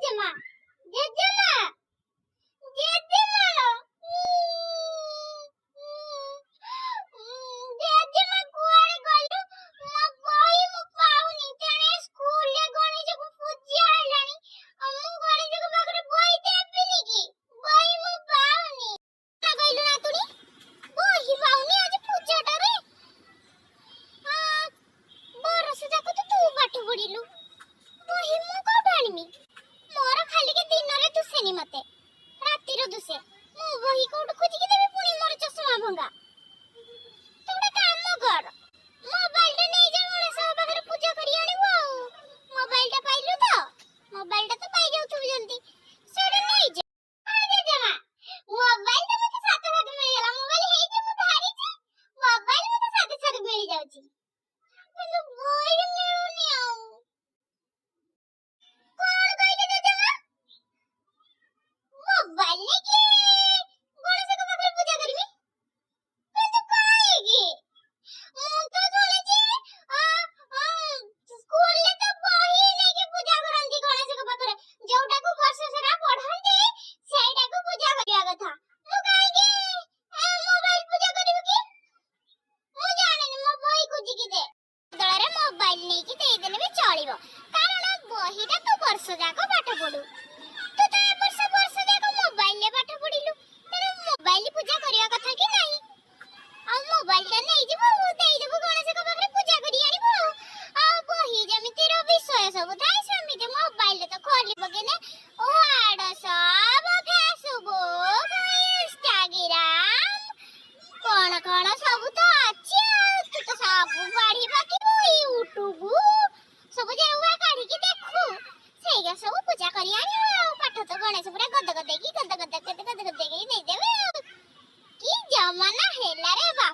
ଜେଜେମା, ଜେଜେମା, ଜେଜେମା, ଜେଜେମା, କୁଆଡେ ଗଲୁ? ମୋ ବହି ମୁଁ ପାଉନି। ତେଣେ ସ୍କୁଲରେ ଗଣେଶକୁ ପୂଜା ହେଲାଣି ଆଉ ମୁଁ ଗଣେଶଙ୍କ ପାଖରେ ବହି ଦେବିନି କି? ବହି ମୁଁ ପାଉନି। କଣ କହିଲୁ ନାତୁଣୀ? ବହି ପାଉନି ଆଜି ପୂଜାଟାରେ। ହଁ, ବରଷ ଯାକ ତ ତୁ ପାଠ ପଢିଲୁ, ବହି ମୁଁ କୋଉଠୁ ଆଣିମି? ମୋର ଖାଲିକି ଦିନରେ ଦୁସେନି ମତେ, ରାତିର ଦୁସେ। ମୁଁ ବହି କୋଉଠୁ ଖୋଜିକି ଦେବି? ପୁଣି ମୋର ଚଷମା ଭଙ୍ଗା। ତୁ ଗୋଟେ କାମ କର, ମୋବାଇଲଟା ନେଇଯା, ଗଣେଶଙ୍କ ପାଖରେ ପୂଜା କରି ଆଣିବୁ। ଆଉ ମୋବାଇଲଟା ପାଇଲୁ ତ? ମୋବାଇଲଟା ତ ପାଇଯାଉଥିବୁ ଜଲ୍ଦି, ସେଇଟା ନେଇଯା। ହଁ ଜେଜେମା, ମୋବାଇଲ ତ ମତେ ସାଥେ ସାଥେ ମିଳିଗଲା। ମୋବାଇଲ ହେଇକି ମୁଁ ଧରିଛି। ମୋବାଇଲ ମତେ ସାଥେ ସାଥେ ମିଳିଯାଉଛି, କିନ୍ତୁ ବହି ମିଳୁନି। ଆଉ କଣ କହିଲେ ଜେଜେମା? ମୋବାଇଲ ନେଇକି ଗଣେଶଙ୍କ ପାଖରେ ପୂଜା କରିବି? କିନ୍ତୁ କାହିଁକି? ମୁଁ ତ ଶୁଣିଛି ସ୍କୁଲରେ ତ ବହି ନେଇକି ପୂଜା କରନ୍ତି ଗଣେଶଙ୍କ ପାଖରେ। ଯୋଉଟାକୁ ବର୍ଷ ସାରା ପଢନ୍ତି, ସେଇଟାକୁ ପୂଜା କରିବା କଥା। ମୁଁ କାହିଁକି ମୋବାଇଲ ପୂଜା କରିବି କି? ମୁଁ ଜାଣିନି, ମୋ ବହି ଖୋଜିକି ଦେ। ବଦଳରେ ମୋବାଇଲ ନେଇକି ଦେଇଦେଲେ ବି ଚଳିବ, କାରଣ ବହିଟା ତୁ ବର୍ଷ ଯାକ ପାଠ ପଢୁ। ତୁ ତ ଏ ବର୍ଷ ବର୍ଷ ଯାକ ମୋବାଇଲରେ ପାଠ ପଢିଲୁ, ତେଣୁ ମୋବାଇଲ ପୂଜା କରିବା କଥା କି ନାହିଁ? ଆଉ ମୋବାଇଲଟା ନେଇଯିବୁ, ଦେଇଦେବୁ, ଗଣେଶଙ୍କ ପାଖରେ ପୂଜା କରି ଆଣିବୁ। ଆଉ ବହି ଯେମିତି ର ବିଷୟ ସବୁ ଥାଏ, ସେମିତି ମୋବାଇଲରେ ତ ଖୋଲି ପକେଇଲେ ହ୍ୱାଟସଆପ, ଫେସବୁକ୍, ଇନଷ୍ଟାଗ୍ରାମ, କଣ କଣ ସବୁ ତ ଅଛି। ଆଉ ତୁ ତ ସବୁ ପଢି ପକେଇବୁ। ୟୁଟ୍ୟୁବ ସବୁ ଯେଉଁଆ କାଢିକି ଦେଖୁ, ସେଇଗା ସବୁ ପୂଜା କରି ଆଣିବୁ। ଆଉ ପାଠ ତ ଗଣେଶ ପୁରା ଗଦ ଗଦେଇକି, ଗଦ ଗଦ ଗଦ ଗଦ ଗଦେଇକି ଦେଇଦେବେ। ଆଉ କି ଜମାନା ହେଲା ରେ ବାପା!